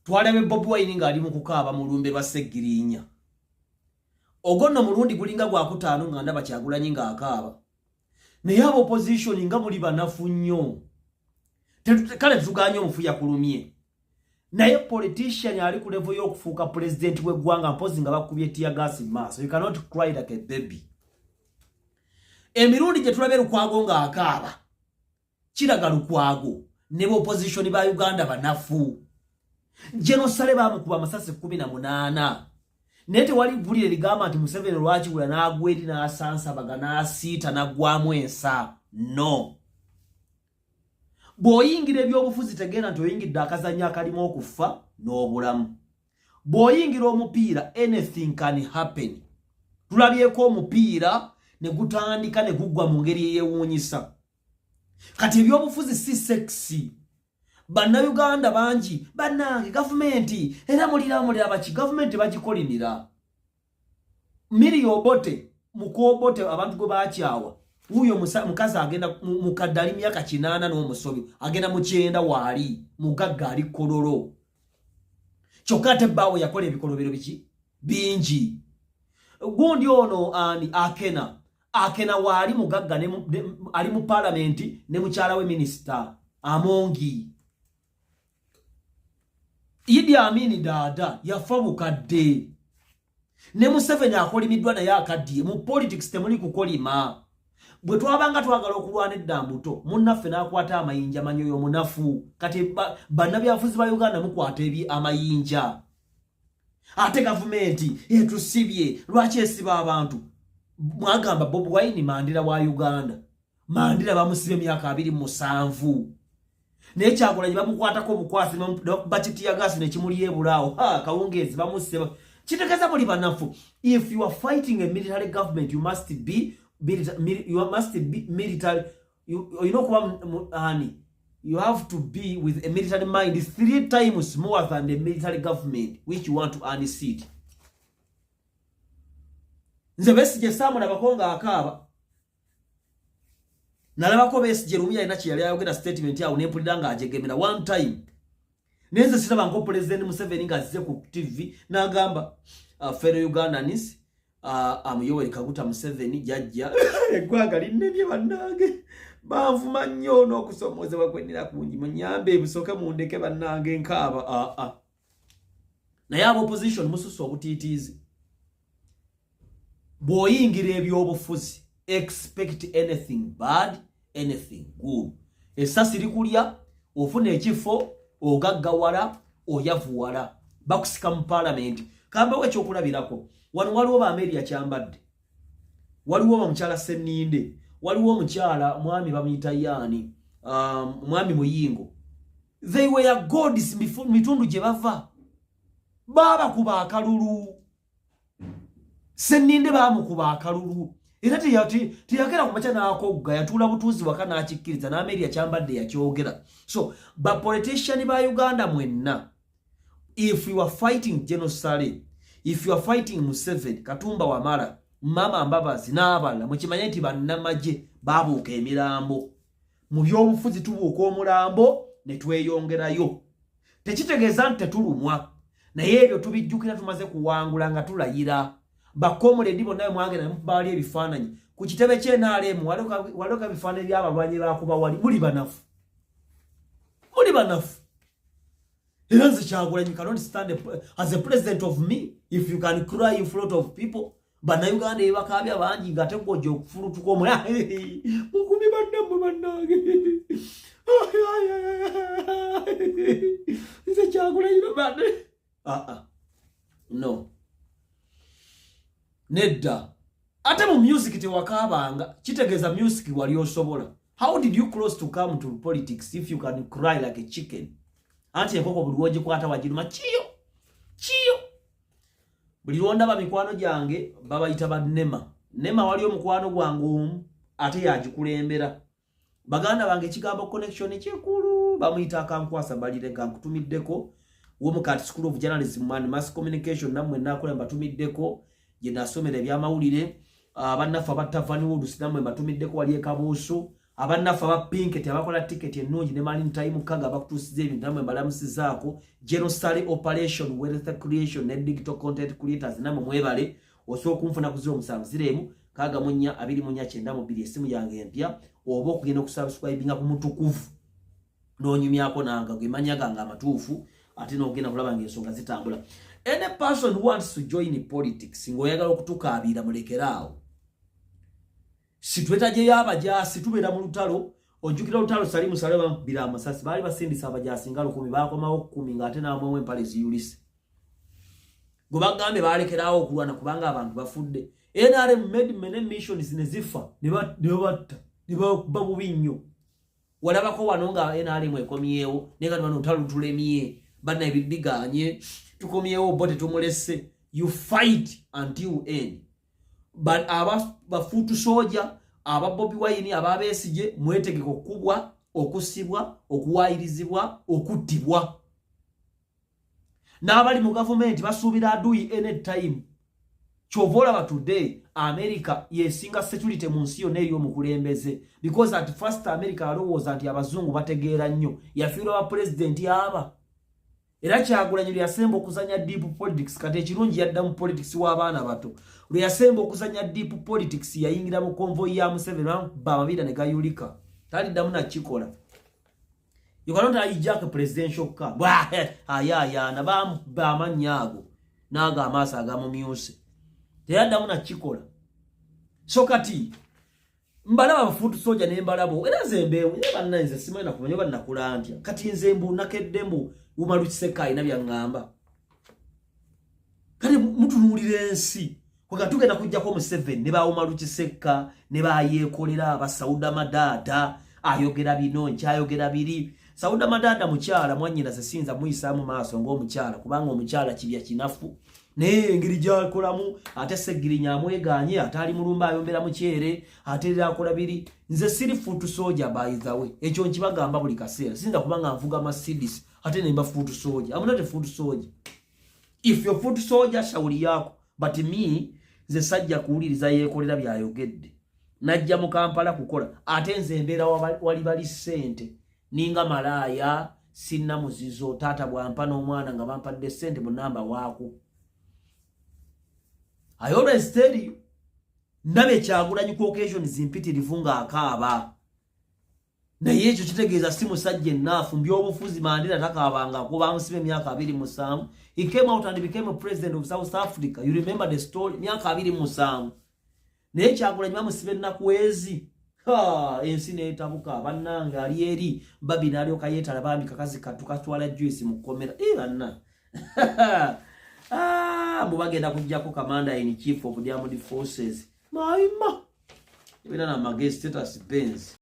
Twalabe Bobi Wine ng'ali mu kukaaba mu lumbe lwa Ssegirinya. Ogwo nno mulundi gulinga gwakutaano nga ndaba Kyagulanyi ng'akaaba. Naye aba opposition nga muli banafu nnyo. Kale tetuganye omufu yakulumye, naye politician ali ku level y'okufuuka pulezidenti w'eggwanga, mpozi nga bakubye teargas mu maaso, you cannot cry like a baby. Emirundi gye tulabye Lukwago ng'akaaba kiraga Lukwago ne opposition ba Uganda banafu. General Saleh bamukuba amasasi 18, naye tewali ggulire ligamba nti Museveni lwakiwula n'agwa eri n'asansabaga n'asiita n'aggwamu ensa. No, bw'oyingira ebyobufuzi, tegeera nti oyingidde akazannyo akalimu okufa n'obulamu. Bw'oyingira omupiira, anything can happen. Tulabyeko omupiira ne gutandika ne guggwa mu ngeri eyewuunyisa. Kati ebyobufuzi si sexy. Bannayuganda bangi bannange, gavumenti era mulira mulira baki? Gavumenti bagikolimira. Milly Obote, mukobote, abantu gwe bakyawa wuuyo mukazi agenda mukadde, ali myaka 80 n'omusobi, agenda mu 90, waali mugagga, ali Kololo. Kyokka ate bbaawe yakola ebikolobero biki bingi. Gundi ono ani Akena, Akena waali mugagga, ali mu paalamenti ne mukyala we Minisita Amongi. Idi Amini Daada yafa bukadde, ne Museveni akolimiddwa naye akaddiye. Mu politics temuli kukolima. Bwe twabanga twagala okulwana eddambuto, munnaffe n'akwata amayinja, manyoyo omunafu. Kati bannabyafuzi ba Uganda mukwata ebi amayinja, ate gavumenti etusibye. Lwaki esiba abantu? Mwagamba Bobi Wine Mandela wa Uganda. Mandela bamusiba emyaka 27, naye Kyagulanyi bamukwatako obukwasi, ba tear gas nekimuli ebulaawo kawungeezi bamusse. Kitegeeza muli banafu. If you are fighting a military government, you must be military. Olina okuba ani, you have to be with a military mind three times more than the military government which you want to unseat. Nze Besigye saamulabako ng'akaaba. Nalabako Besigye lumu yalina kye yali ayogera, statement awo nempulira ng'ajegemera one time, naye nze siraba nko President Museveni ng'azze ku TV n'agamba, "Fellow Ugandans, am Yoweri Kaguta Museveni jajja, eggwanga linnemye bannange, banvuma nnyo n'okusomoozebwa kwe nnina kungi, munyambe busooke mundeke bannange nkaaba." Aa, naye aba opposition mususa obutiitiizi. Bw'oyingira ebyobufuzi, expect anything bad, anything good. Essasi likulya, ofuna ekifo, ogaggawala, oyavuwala, bakusika mu paalamenti. Kambawo ekyokulabirako wano: waliwo ba Amelia Kyambadde, waliwo bamukyala Seninde, waliwo omukyala mwami bamuyita yaani, mwami Muyingo. They were gods mitundu gye bava. Baabakuba akalulu. Seninde baamukuba akalulu era teyagera ku makya n'akogga, yatuula butuuzi waka n'akikkiriza. N'Amelia Kyambadde yakyogera. So bapolitician ba Uganda mwenna, if you are fighting genocide, if you are fighting Museveni, Katumba Wamala, Mama Mbabazi n'abalala, mukimanye nti bannamagye babuuka emirambo. Mu byobufuzi tubuuka omulambo ne tweyongerayo. Tekitegeeza nti tetulumwa, naye ebyo tubijjukira tumaze kuwangula nga tulayira. Bakomuledi bonna bemwagenda nemubaali ebifaananyi ku kitebe ky'NRM, waliwo ebifaananyi by'abalwanyi bakuba wali. Muli banafu, muli banafu. Era nze Kyagulanyi cannot stand as a president of me if you can cry in front of people. Bannayuganda ebakaabya bangi, ng'ate gwojja okufulutuka omu mukumi. Bannammwe bannange, nze Kyagulanyi banne. Aa, no, nedda. Ate mu music tewakaabanga, kitegeeza music wali osobola. How did you cross to come to politics if you can cry like a chicken? Anti enkoko buli lwogikwata wagiruma kiyo kiyo. Buli lwondaba mikwano gyange babayita bannema nema. Wali omukwano gwange omu ate yagikulembera. Baganda bange, ekigambo connection kikulu. Bamuyita Akankwasa Balirega, nkutumiddeko womukati School of Journalism and Mass Communication. Nammwe nakola mbatumiddeko gye nasomera ebyamawulire. Bannaffe abattavani Woods, nammwe mbatumiddeko wali ekabuusu. Abannaffe aba Pinketi abakola tiketi ennungi ne Malin Time Kaga abakutuusiza ebintu, namwe mbalamusizaako. Genosale Operation, Wealth Creation ne Digital Content Creators, namwe mwebale. Osobola okunfuna ku 070 64 24 92, essimu yange empya, oba okugenda okusubscribinga ku Mutukuvu n'onyumyako nange, ge mannya gange amatuufu, ate n'ogenda kulaba ng'ensonga zitambula. Any person who wants to join politics ng'oyagala okutukaabira, mulekeraawo. Situetajeyo abajaasi, tubeera mu lutalo. Ojjukira olutalo Salimu Sale bamukubira amasasi, baali basindisa abajaasi nga 1000, bakomawo 10, ng'ate n'amwewo empale ziyulise. Gwe bagambye balekeraawo okulwana kubanga abantu bafudde. NRM made many missions ne zifa, ne babatta, ne bakuba bubi nnyo. Walabako wano nga NRM ekomyewo, naye nga bano olutalo lutulemye, banna ebiganye, tukomyewo, bo tetumulese. You fight until end. But aba ba foot soldier aba Bobi Wine, ababeesige, mwetegeka okukubwa, okusibwa, okuwayirizibwa, okuttibwa. N'abali mu gavumenti basuubira aduyi anytime. Kyova olaba today America yesinga security mu nsi yonna ey'omukulembeze, because at first America alowooza nti abazungu bategeera nnyo, yafiirwa bapulezidenti aba. Era Kyagulanyi lwe yasemba okuzanya deep politics, kati ekirungi yadda mu politics w'abaana bato. Lwe yasemba okuzanya deep politics, yayingira mu convoy ya Museveni, bamukuba amabira ne gayulika. Taliddamu nakikola. You cannot hijack presidential car. Ayayaana bamukuba amannya ago n'ago amaaso agamumyuse, teyaddamu nakikola. So kati mbalaba ba foot soldier ne mbalabo, era nze mbeewo era banna nze simanyi nakumanya oba nakula ntya. Kati nze mbu nakedde mbu Umaru Kiseka alina byaŋŋamba. Kale mutunuulira ensi kwega tugenda kujjako Museveni ne ba Umaru Kiseka ne bayeekolera abasauda madaada. Ayogera bino, nkyayogera biri. Sauda Madaada mukyala mwannyina, siyinza muyisaamu maaso ng'omukyala, kubanga omukyala kibya kinafu, naye engeri gyakolamu, ate Segirinya amweganye, ate ali mulumba ayombera mukyere, ate era akola biri. Nze siri foot soldier, by the way, ekyo nkibagamba buli kaseera. Siyinza kubanga nvuga Mercedes ate nemba foot soldier. I'm not a foot soldier. If you're foot soldier, shauri yako, but me, nze sajja kuwuliriza yeekolera byayogedde. Najja mu Kampala kukola, ate nze embeera wali bali ssente ninga malaaya, sinna muzizo. Taata bwampa n'omwana nga bampadde ssente munamba waako. I always tell you, ndaba Ekyagulanyi ku occasions mpitirivu ng'akaaba, naye ekyo kitegeeza si musajja ennaafu mbyobufuzi. Mandela takaabangako, bamusiba emyaka 27. He came out and became a president of South Africa. You remember the story, myaka 27. Naye Kyagulanyi bamusiba ennaku ezi, ensi neetabuka. Bannange, ali eri babi n'alyoka yeetala, bambi kakazi kattu katwala juice mu kkomera. Banna, ah, mbu bagenda kujjako commander in chief of the armed forces. Maima ebeera namagezi status benz.